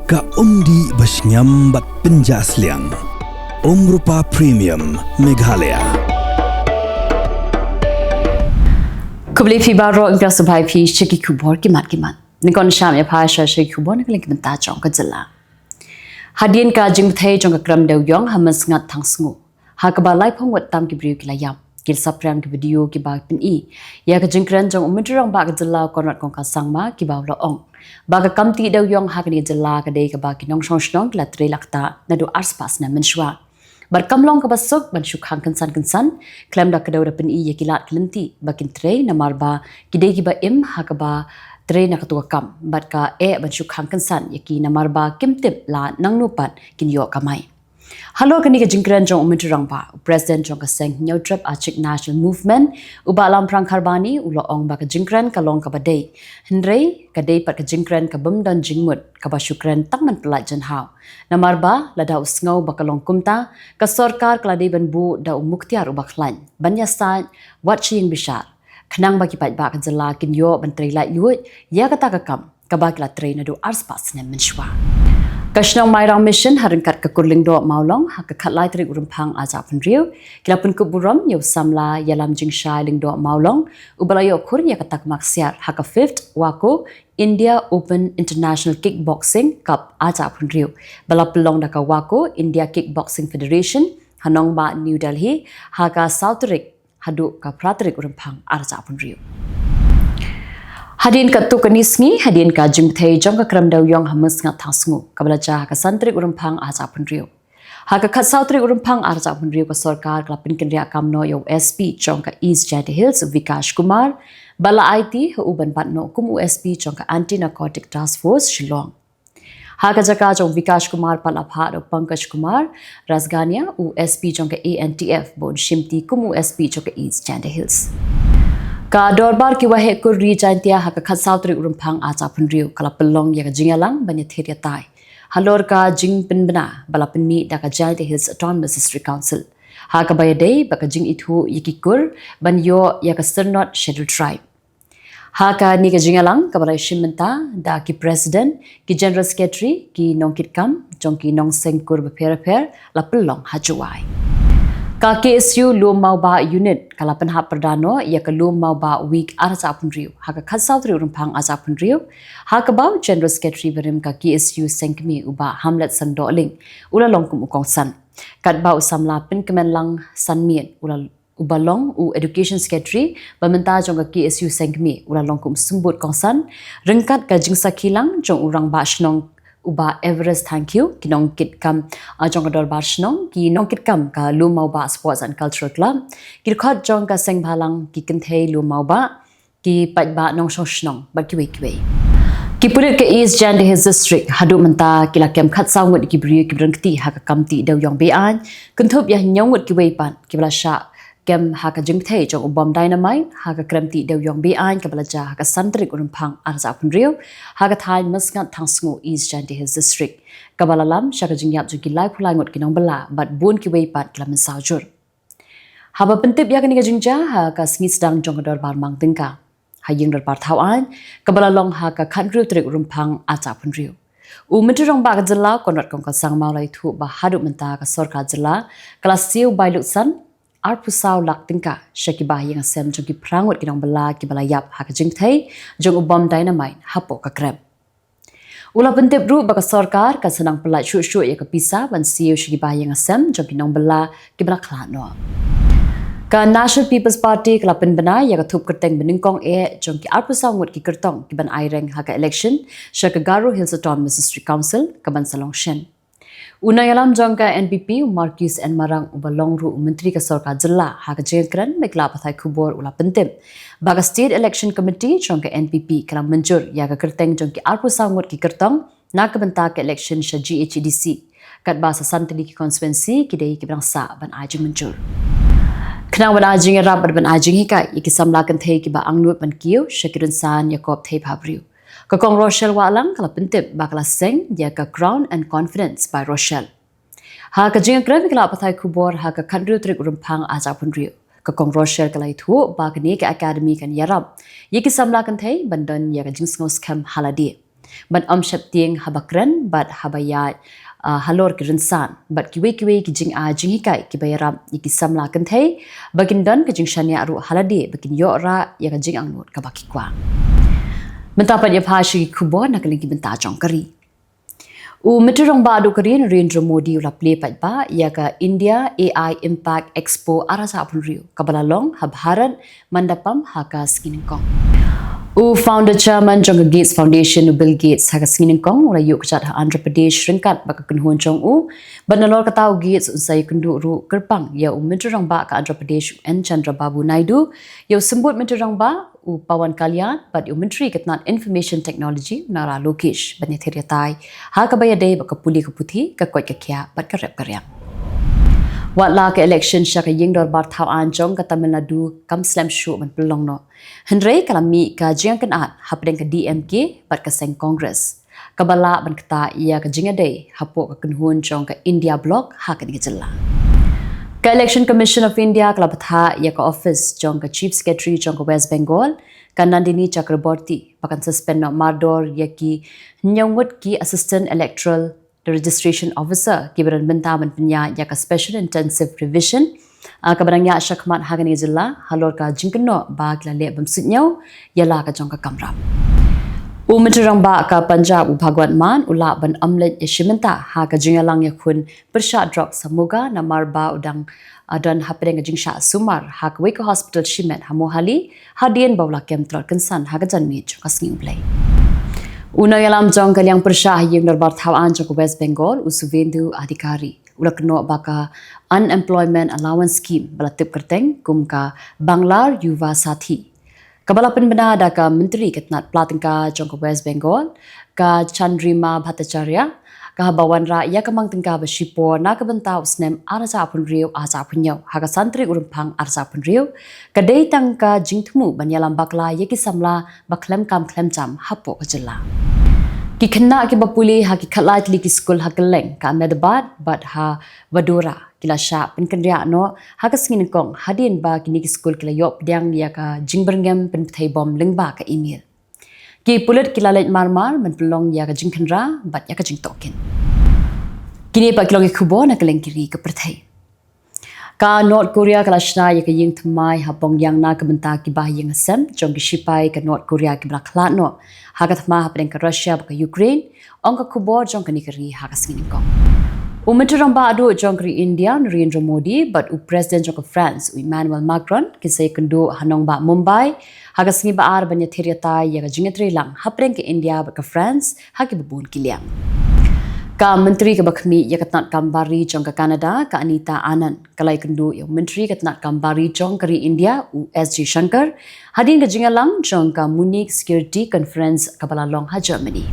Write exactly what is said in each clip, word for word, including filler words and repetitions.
Ka umdih ba shngiam bad pynjah sliang. Umrupa Premium Meghalaya. Khublei phi baroh, nga sngewbha ïa phi sha ki khubor ki mat ki mat. Nyngkong sha ïa phi sha ki khubor na ka liang ki bynta jong ka jylla. Hadien ka jingpyrthei jong ka krem dewïong ha Mynsngat Thangsngew, ha kaba laiphew ngut tam ki briew ki la ïap. Ki la saphriang ki video kiba pyni ïa ka jingkren jong u Myntri Rangbah ka jylla Conrad Kongkal Sangma, kiba u la ong ba ka kam tih dewïong ha kane ka jylla ka dei kaba ki nongshong shnong ki la trei lakta naduh arspah snem mynshuwa. Bad kam long kaba suk ban shu khang kynsan kynsan, khlem da kdew da pyni ïa ki lad ki lynti ba kin trei, namar ba ki dei kiba im ha kaba trei na katto ka kam, bad ka eh ban shu khang kynsan ïa ki namar ba kim tip la naduh pat kin ïoh kamai. Halor kane ka jingkren jong u Myntri Rangbah, u President jong ka seng Hynñiewtrep Achik National Movement, u Bah Lamphrang Kharbani, u la ong ba ka jingkren ka long kaba dei, hynrei ka dei pat ka jingkren ka bym don jingmut, kaba shu kren tang ban pyllait jynhaw. Namar ba lada u sngew ba ka long kumta, ka sorkar ka la dei ban buh da u Mukhtiar u Bakhlaiñ ban ïasaid wat sha ïing bishar, khnang ba ki paidbah ka jylla kin ïoh ban trei laitluid ïa kata ka kam kaba ki la trei naduh arspah snem mynshuwa. Ka shnong Mairang Mission, ha ryngkat ka kur Lyngdoh Mawlong, ha ka khatlai tarik u Rymphang arhajar arphew hynriew, ki la pynkup burom ïa u samla ïalam jingshai Lyngdoh Mawlong, uba la ïoh khur ïa ka takma ksiar ha ka fifth WAKO India Open International Kickboxing Cup arhajar arphew hynriew, ba la pynlong da ka WAKO India Kickboxing Federation, ha nongbah New Delhi, ha ka saw tarik haduh ka phra tarik u Rymphang arhajar arphew hynriew. Hadien katto katne sngi, hadien ka jingpyrthei jong ka krem dewïong ha Mynsngat Thangsngew, kaba la jia ha ka san tarik u Rymphang arhajar arphew hynriew. Ha ka khatsaw tarik u Rymphang arhajar arphew hynriew, ka sorkar ka la pynkynriah kam noh ïa u S P jong ka East Jaintia Hills, Vikash Kumar, bad la aiti ha u ban bat noh kum u S P jong ka Anti Narcotic Task Force Shillong. Ha ka jaka jong u Vikash Kumar pat la phah da u Pankaj Kumar Rasgania, u S P jong ka A N T F, ba un shimti kum u S P jong ka East Jaintia Hills. Ka dorbar ki waheh kur ri Jaintia ha ka khatsaw tarik u Rymphang arhajar arphew hynriew, ka la pynlong ïa ka jingïalang ban ïathir ïatai halor ka jingpynbna ba la pynmih da ka Jaintia Hills Autonomous District Council, ha kaba ïadei bad ka jingithuh ïa ki kur ban ïoh ïa ka syrnod Scheduled Tribe. Ha kane ka jingïalang, kaba la ïashim bynta da ki President, ki General Secretary, ki nongkitkam jong ki nongseng kur bapher bapher, la pynlong ha Jowai. Ka K S U Lum Mawbah Unit ka la pynhap pyrda noh ïa ka Lum Mawbah Week arhajar arphew hynriew ha ka khatsaw tarik u Rymphang arhajar arphew hynriew, ha kaba u General Secretary barim ka K S U Seng Kmie, u Bah Hamlet Sangdohling, u la long kum u kongsan, katba u samla Pynkmenlang Sanmiet, u la uba long u Education Secretary ba mynta jong ka K S U Seng Kmie, u la long kum u symbud kongsan, ryngkat ka jingsakhi lang jong u Rangbah Shnong, u Bah Everest Thangkhiew, ki nongkitkam, ah, jong ka Dorbar Shnong, ki nongkitkam ka Lum Mawbah Sports and Cultural Club, ki dkhot jong ka Seng Bhalang, ki kynthei Lum Mawbah, ki paidbah nongshong shnong bad kiwei kiwei. Ki pulit ka East Jaintia Hills District haduh mynta ki la kem khatsaw ngut ki briew kiba don kti ha ka kam tih dewïong be-aiñ, kynthup ïa hynñiew ngut kiwei pat kiba la shah kem ha ka jingpyrthei jong u bom dynamite ha ka krem tih dewïong be-aiñ kaba la jia ha ka san tarik u Rymphang arhajar arphew hynriew, ha ka thaiñ Mynsngat Thangsngew, East Jaintia Hills District, kaba la lam sha ka jingïap jong ki laiphew lai ngut ki nongbylla bad bun kiwei pat ki la mynsaw jur. Haba pyntip ïa kane ka jingjia ha ka sngi sdang jong ka Dorbar Mang Tyngka ha ïing dorbar thawaiñ, kaba la long ha ka khathynriew tarik u Rymphang arhajar arphew hynriew, u Myntri Rangbah ka jylla Conrad Kongkal Sangma u la ïathuh ba haduh mynta ka sorkar jylla ka la siew bai luksan arphew saw lak tyngka sha ki bahaïing hasem jong ki phra ngut ki nongbylla kiba la ïap ha ka jingpyrthei jong u bom dynamite hapoh ka krem. U la pyntip ruh ba ka sorkar kan sa nang pyllait shuh shuh ïa ka pisa ban siew sha ki bahaïing hasem jong ki nongbylla kiba la khlad noh. Ka National People's Party ka la pynbna ïa ka thup kyrteng banyngkong eh jong ki arphew saw ngut ki kyrtong kiban aireng ha ka election sha ka Garo Hills Autonomous District Council, kaban sa long shen. U nongïalam jong ka N P P, u Marcuise N Marak, uba long ruh u Myntri ka sorkar jylla, ha ka jingkren bad ki lad pathai khubor u la pyntip ba ka State Election Committee jong ka N P P ka la mynjur ïa ka kyrteng jong ki arphew saw ngut ki kyrtong na ka bynta ka election sha G H A D C, katba sa san tylli ki constituency ki dei kiba dang sah ban ai jingmynjur. Khnang ban ai jingïarap bad ban ai jinghikai ïa ki samla kynthei kiba angnud ban kiew sha ki rynsan ïakob thei bhabriew, ka Kong Rochelle Wahlang ka la pyntip ba ka la seng ïa ka Crown and Confidence by Rochelle. Ha ka jingkren bad ki lad pathai khubor ha ka khathynriew tarik u Rymphang arhajar arphew hynriew, ka Kong Rochelle ka la ïathuh ba kane ka academy kan ïarap ïa ki samla kynthei ban don ïa ka jingsngew skhem ha lade. ban ym sheptieng haba kren bad haba ïaid, ah, halor ki rynsan bad kiwei kiwei ki jingai jinghikai kiba ïarap ïa ki samla kynthei ba kin don ka jingshaniah ruh ha lade ba kin ïoh rah ïa ka jingangnud kaba ki kwah. Mynta pat ïa pha sha ki khubor na ka liang ki bynta jong ka ri. U Myntri Rangbah duh ka ri Narendra Modi u la plie paidbah ïa ka India A I Impact Expo ar hajar arphew hynriew kaba la long ha Bharat Mandapam ha ka sngi nyngkong. U founder chairman jong ka Gates Foundation u Bill Gates ha ka sngi nyngkong u la ïuh kjat ha Andhra Pradesh ryngkat bad ka kynhun jong u. Bad nalor kata u Gates un sa ïakynduh ruh kyrpang ïa u Myntri Rangbah ka Andhra Pradesh u N Chandrababu Naidu, ïa u Symbud Myntri Rangbah u Pawan Kalyan bad ïa u Myntri ka tnat Information Technology u Nara Lokesh ban ïathir ïatai ha kaba ïadei bad ka pule ka puthi, ka koit ka khiah bad ka rep ka riang. Wat la ka election sha ka ïing dorbar thaw aiñ jong ka Tamil Nadu kam slem shuh ban pynlong noh, hynrei ka la mih ka jingkynad hapdeng ka D M K bad ka seng Congress, kaba lah ban ktah ïa ka jingïadei hapoh ka kynhun jong ka India Bloc ha kane ka jylla. Ka Election Commission of India ka la bthah ïa ka office jong ka Chief Secretary jong ka West Bengal, ka Nandini Chakraborty, ba kan suspend noh mardor ïa ki hynñiew ngut ki Assistant Electoral Registration Officer kiba don bynta ban pynïaid ïa ka Special Intensive Revision, ah, kaba dang ïaid shakhmat ha kane ka jylla halor ka jingkynnoh ba ki la leh bym suidñiew ïa la ka jong ka kamram. U Myntri Rangbah ka Punjab u Bhagwant Mann u lah ban ym leit ïashim bynta ha ka jingïalang ïakhun pyrshah drugs ha Moga namar ba u dang, ah, don hapdeng ka jingshah sumar ha kawei ka hospital shimet ha Mohali hadien ba u la kem tlot kynsan ha ka janmiet jong ka sngi U Blei. U nongïalam jong ka liang pyrshah ha ïing dorbar thaw aiñ jong ka West Bengal u Suvendu Adhikari u la kynnoh ba ka Unemployment Allowance Scheme ba la tip kyrteng kum ka Banglar Yuva Sathi, kaba la pynbna da ka Myntri ka tnat pla tyngka jong ka West Bengal, ka Chandrima Bhattacharya, ka haba wanrah ïa ka mang tyngka ba shipor na ka bynta u snem ar hajar arphew hynriew ar hajar arphew hynñiew ha ka san tarik u Rymphang ar hajar arphew hynriew, ka dei tang ka jingthmu ban ïalam bakla ïa ki samla ba khlem kam khlem jam hapoh ka jylla. Ki khynnah kiba pule ha ki khatlai tylli ki skul ha kylleng ka Ahmedabad bad ha Vadodara ki la shah pynkynriah noh ha ka sngi nyngkong hadien ba kine ki skul ki la ïoh pdiang ïa ka jingbyrngem pynbthei bom lyngba ka email. Ki pulit ki la leit mar-mar ban pynlong ïa ka jingkhynra bad ïa ka jingtohkit. Kine pat ki long ki khubor na ka liang ki ri ka pyrthei. Ka North Korea ka la shna ïa ka ïing thymmai ha Pyongyang na ka bynta ki bahaïing hasem jong ki shipai ka North Korea kiba la khlad noh ha ka thma hapdeng ka Russia bad ka Ukraine, ong ka khubor jong kane ka ri ha ka sngi nyngkong. U Myntri Rangbah duh jong ka ri India Narendra Modi bad u President jong ka France u Emmanuel Macron kin sa ïakynduh ha nongbah Mumbai ha ka sngi ba ar ban ïathir ïatai ïa ka jingïatreilang hapdeng ka India bad ka France ha kiba bun ki liang. Ka Myntri kaba khmih ïa ka tnat kam bar ri jong ka Canada ka Anita Anand ka la ïakynduh ïa u Myntri ka tnat kam bar ri jong ka ri India u S Jaishankar hadien ka jingïalang jong ka Munich Security Conference kaba la long ha Germany.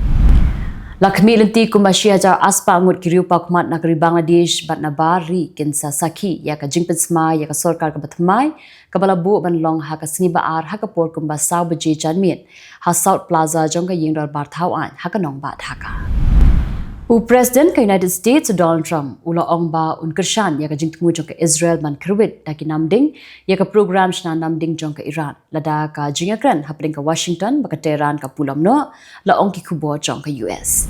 La khmih lynti kumba shi hajar arspah ngut ki riewpawkhmat na ka ri Bangladesh bad na bar ri kin sa sakhi ïa ka jingpynsmai ïa ka sorkar kaba thymmai kaba la buh ban long ha ka sngi ba ar ha ka por kumba saw baje janmiet ha South Plaza jong ka ïing dorbar thaw aiñ ha ka nongbah Dhaka. U President ka United States Donald Trump u la ong ba un kyrshan ïa ka jingthmu jong ka Israel ban kyrwit da ki namding ïa ka program shna namding jong ka Iran lada ka jingïakren hapdeng ka Washington bad ka Tehran ka pulom noh, la ong ki khubor jong ka U S.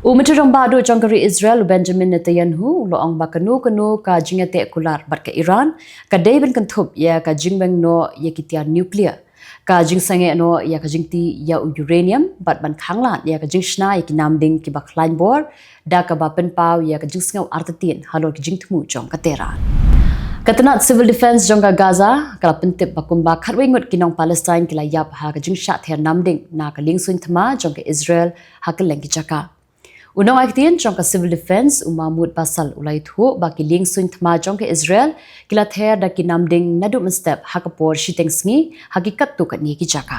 U Myntri Rangbah duh jong ka ri Israel u Benjamin Netanyahu u la ong ba kano kano ka jingïateh kular bad ka Iran ka dei ban kynthup ïa ka jingweng noh ïa ki tiar nuclear, ka jingsangeh noh ïa ka jingtih ïa u uranium bad ban khanglad ïa ka jingshna ïa ki namding kiba khlaiñ bor da kaba pynpaw ïa ka jingsngew artatien halor ki jingthmu jong ka Tehran. Ka tnat Civil Defence jong ka Gaza ka la pyntip ba kumba khatwei ngut ki nong Palestine ki la ïap ha ka jingshah ther namding na ka liengsuiñ thma jong ka Israel ha kylleng ki jaka. U nongai ktien jong ka Civil Defence u Mahmoud Basal u la ïathuh ba ki liengsuiñ thma jong ka Israel ki la ther da ki namding naduh mynstep ha ka por shiteng sngi ha ki katto katne ki jaka.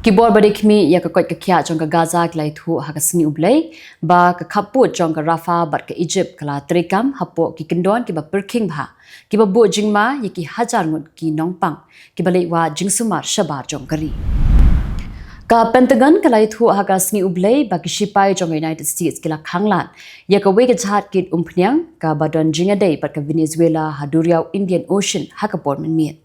Ki bor ba dei khmih ïa ka koit ka khiah jong ka Gaza ki la ïathuh ha ka sngi U Blei ba ka khappud jong ka Rafah bad ka Egypt ka la treikam hapoh ki kyndon kiba pyrkhing bha kiba buh jingma ïa ki hajar ngut ki nongpang kiba leit wad jingsumar shabar jong ka ri. Ka Pentagon ka la ïathuh ha ka sngi U Blei ba ki shipai jong ka United States ki la khanglad ïa kawei ka jahaj kit umphniang kaba don jingïadei bad ka Venezuela ha duriaw Indian Ocean ha ka por mynmiet.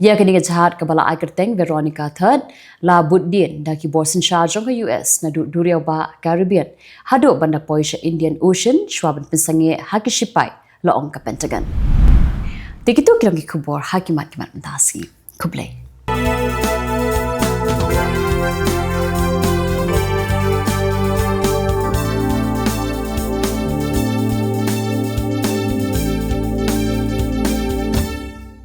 Ïa kane ka jahaj kaba la ai kyrteng Veronica Third la bud dien da ki bor synshar jong ka U S naduh duriaw bah Caribbean haduh ban da poi sha Indian Ocean shwa ban pynsangeh ha ki shipai, la ong ka Pentagon. Te kito ki long ki khubor ha ki mat ki mat mynta sngi. Khublei.